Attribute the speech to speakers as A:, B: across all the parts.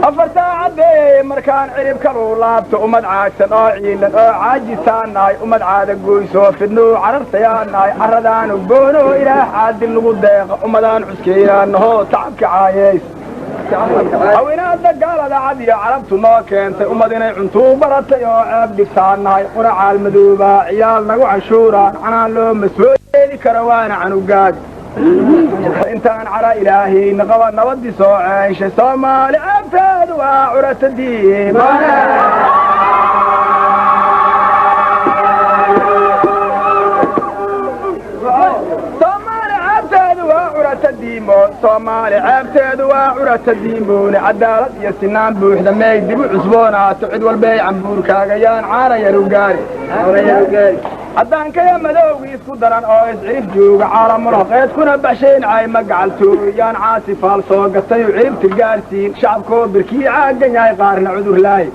A: Afartaa caddeeyey markaan cirib kaluu laabto ummad caagsan oo ciilan oo caajisaannahay ummad caada goysoo fidnuu carartayaannahay carradaanu goonoo ilaah caadil nagu deeqa ummadaan cuskeeyaanahoo tacabka caayeys hawinaada gaalada cad iyo carabtu noo keentay ummad inay cuntuu baratay oo ceeb dhigtaannahay quracaal madoobaa ciyaal nagu canshuuraan canaan looma soo yeeli karo waana canugaag intaan cara ilaahayna qaba nabadii soo ceeshay Soomaali ceebteedu waa curata diin. Soomaali ceebteedu waa curata diimo, Soomaali ceebteedu waa curata diimoone cadaalad iyo sinaan buuxda meey dib u cusboonaato cid walbay cambuurkaagayaan caana yaru gaari. Haddaankaya madowgii isku daran oo iscirib jooga caalamulhaqeed kuna baxshayn cay ma gacaltooyaan caasi faal soo gatay oo ciribta gaarsiin shacabkoo birkii caaggan yahay qaarna cudur laay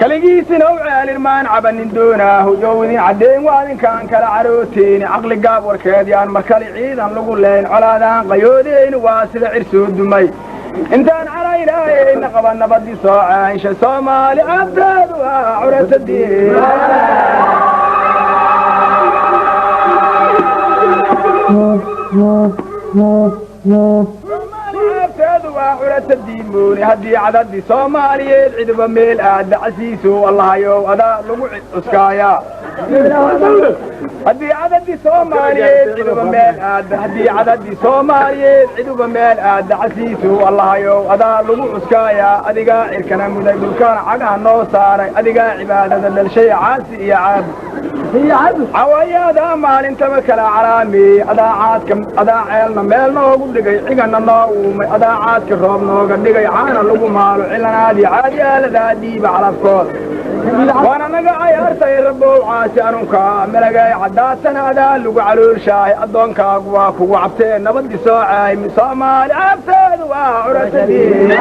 A: kaligiisina u ceelin maan cabanin doonaahu yow idin caddeyn waa idinkaan kala carooteeni caqli gaab warkeed yaan markale ciidan lagu leyn colaadaan qayoodeyni waa sida cir soo dumay intaan cara ilaahayna qaba nabadii soo caansha Soomaali ceebteedu waa curata diin. Ceebteedu waa curata diimooni haddii cadadii Soomaaliyeed ciduba meel aada casiisow allahayow adaa lagu cuskaayaa. Haddii cadadii Soomaaliyeed ciduba meel aada, haddii cadadii Soomaaliyeed ciduba meel aada casiisow allahayow adaa lagu cuskaayaa. Adigaa cirkana muday dhulkana cagaha noo saaray adigaa cibaadada dhalshay caasi iyo caabud cawayaadaa maalintaba kala calaameeyey adaa caadka adaa ceelna meel noogu dhigay cigana noo uumay adaa caadka roob nooga dhigay caana lagu maalo cilanaadii caadi aaladaa dhiiba calafkooda waana naga cayaartay rabow caasi anunkaa melagay caddaatana adaa lagu caloolshaahay addoonkaagu waa kugu cabtee nabadii soo caaymi Soomaali ceebteedu waa curatadii.